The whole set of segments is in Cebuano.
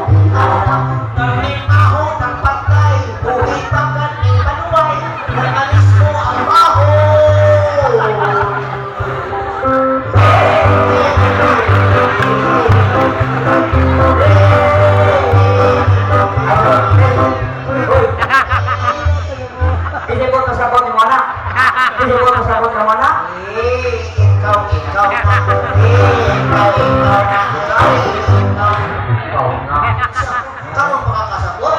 Aho ng pagkay, buhi pa ni manuway, nang mo ang baho. Hindi ko kasabot ni Mona. Hindi ko kasabot ni Mona. Eh, ikaw, ikaw na. Eh, ikaw, ikaw na. Ikaw, ikaw. Ikaw na. Kamu makakasabot?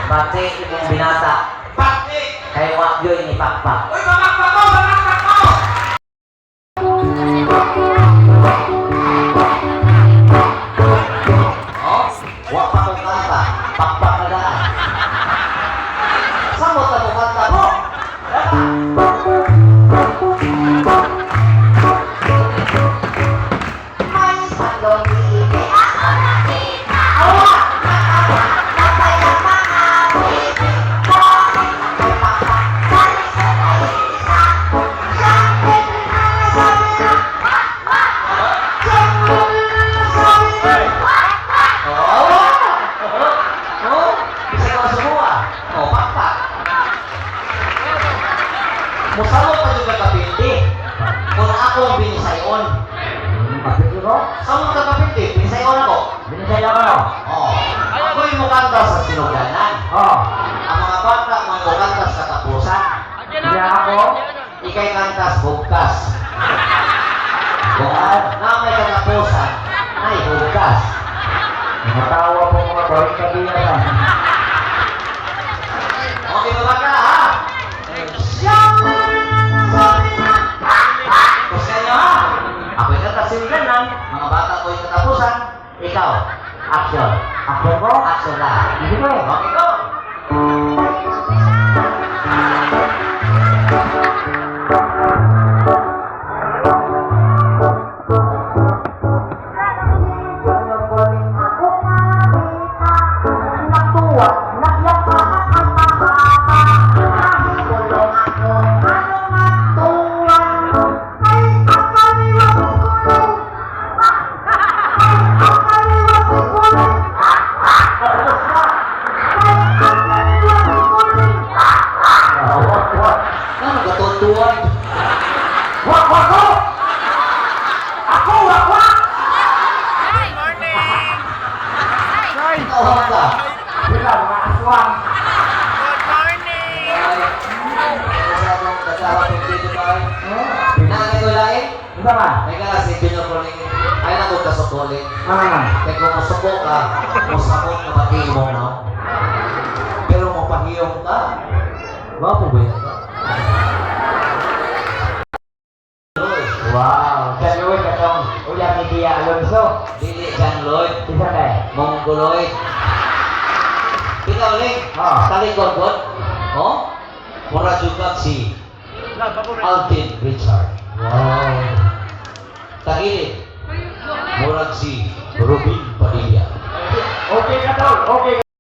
Bati imong binata. Bakit? Kay wa yoy ni pakpak. Uy, mamakpak ko! Mamakpak ko! Oh, wa pa ko kanta. Pakpak na daan. Samot na ko kanta mo. May sandong ibi ako nakita. Awa! Nakawa! Napayang mga bibi. Bakit ako pakpak? Sa likod ay isa. Siyempre, sabi na, wak, wak. Siyempre, sabi na, wak, wak. Oh! Oh! Bisa ka masubuha. Oh, pakpak. Musamot pa jud ka kapindi. Kung ako ang binisayon. Samot ka kapindi, binisayon ako. Binisaya ko no? Oh. Ako'y mukanta sa sinuganan. Oo. Ang mga bata mo mukanta sa katapusan. Hindi ako. Ika'y kanta sa bugkas. Kung na may katapusan, ay bugkas. Natawa po mga 40 diya na. Okay ba bata, ha? Gusto nyo, ha? Ako'y kanta sa sinuganan, mga bata ko'y katapusan. Ikaw, action. Action ko? Action na. Hindi ko eh. Okay, go! Ako nakita, natuwa, nagyapak ang mahaba. Nahigulong ako, ano nga tuwa? Ay, ang kaliwa ko kulay. Ay, ang kaliwa ko kulay. Ay, ang kaliwa ko kulay. Ano, katutuan? Wak wak ko! Ako wak wak! Morning! Ikaw, ka. Sila mga aswang. Good morning! Nakakay ko lain? Isa ba? May ka si Junior Pauling. Ay na ko kasukuling. Ah. Kaya kung musuko ka, musakot na pati mo, no? Pero mapahiyong ka, gwapo ba yan? Wow. Sa Louis katong ulam ni Tia Alonso. Dili John Lloyd, Isa ka eh. Mongoloid. Ikaw, Ling, Ah. talikod ko. Oh? Mura juga si Alvin Richard. Wow. Tagilid, murag si Ruben Padilla. Okay ka tol. Okay ka.